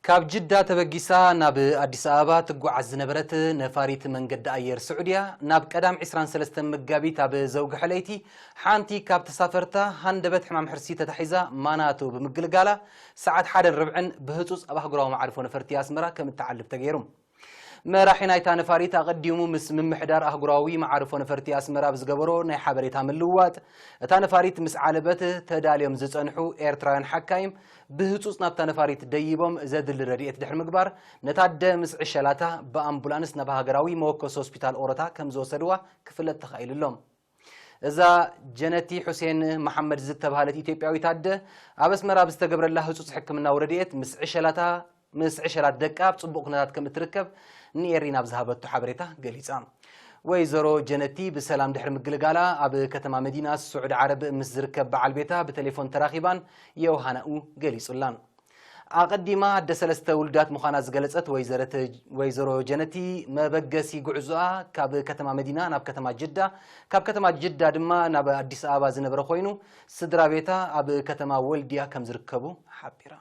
ካብ ጅዳ ተበጊሳ ናብ ኣዲስ ኣበባ ትጓዓዝ ዝነበረት ነፋሪት መንገዲ ኣየር ስዑድያ፣ ናብ ቀዳም ዕስራን ሰለስተን መጋቢት ኣብ ዘውግሐ ለይቲ፣ ሓንቲ ካብ ተሳፈርታ ሃንደበት ሕማም ሕርሲ ተታሒዛ ማናቱ ብምግልጋላ፣ ሰዓት ሓደን ርብዕን ብህጹጽ ኣብ ኣህጉራዊ መዓርፎ ነፈርቲ ኣስመራ ከም እትዓልብ ተገይሩ። መራሒ ናይታ ነፋሪት ኣቐዲሙ ምስ ምምሕዳር ኣህጉራዊ መዓርፎ ነፈርቲ ኣስመራ ብዝገበሮ ናይ ሓበሬታ ምልውዋጥ፣ እታ ነፋሪት ምስ ዓለበት ተዳልዮም ዝጸንሑ ኤርትራውያን ሓካይም ብህጹጽ ናብታ ነፋሪት ደይቦም ዘድሊ ረድኤት ድሕሪ ምግባር፣ ነታ ኣደ ምስ ዕሸላታ ብኣምቡላንስ ናብ ሃገራዊ መወከሲ ሆስፒታል ኦሮታ ከም ዝወሰድዋ ክፍለጥ ተኻኢሉ ኣሎ። እዛ ጀነቲ፣ ሑሴን መሓመድ ዝተባህለት ኢትዮጵያዊት ኣደ፣ ኣብ ኣስመራ ብዝተገብረላ ህጹጽ ሕክምናዊ ረድኤት ምስ ዕሸላታ ምስ ዕሸላት ደቃ ኣብ ጽቡቕ ኩነታት ከም እትርከብ ንኤሪና ኣብ ዝሃበቶ ሓበሬታ ገሊጻ። ወይዘሮ ጀነቲ ብሰላም ድሕሪ ምግልጋላ፣ ኣብ ከተማ መዲና ስዑዲ ዓረብ ምስ ዝርከብ በዓል ቤታ ብቴሌፎን ተራኺባን ዮሃናኡ ገሊጹላን። ኣቐዲማ ኣደ ሰለስተ ውሉዳት ምዃና ዝገለጸት ወይዘረተ-፣ ወይዘሮ ጀነቲ፣ መበገሲ ጉዕዞኣ ካብ ከተማ መዲና ናብ ከተማ ጅዳ፣ ካብ ከተማ ጅዳ ድማ ናብ ኣዲስ ኣበባ ዝነበረ ኮይኑ፣ ስድራ ቤታ ኣብ ከተማ ወልድያ ከም ዝርከቡ ሓቢራ።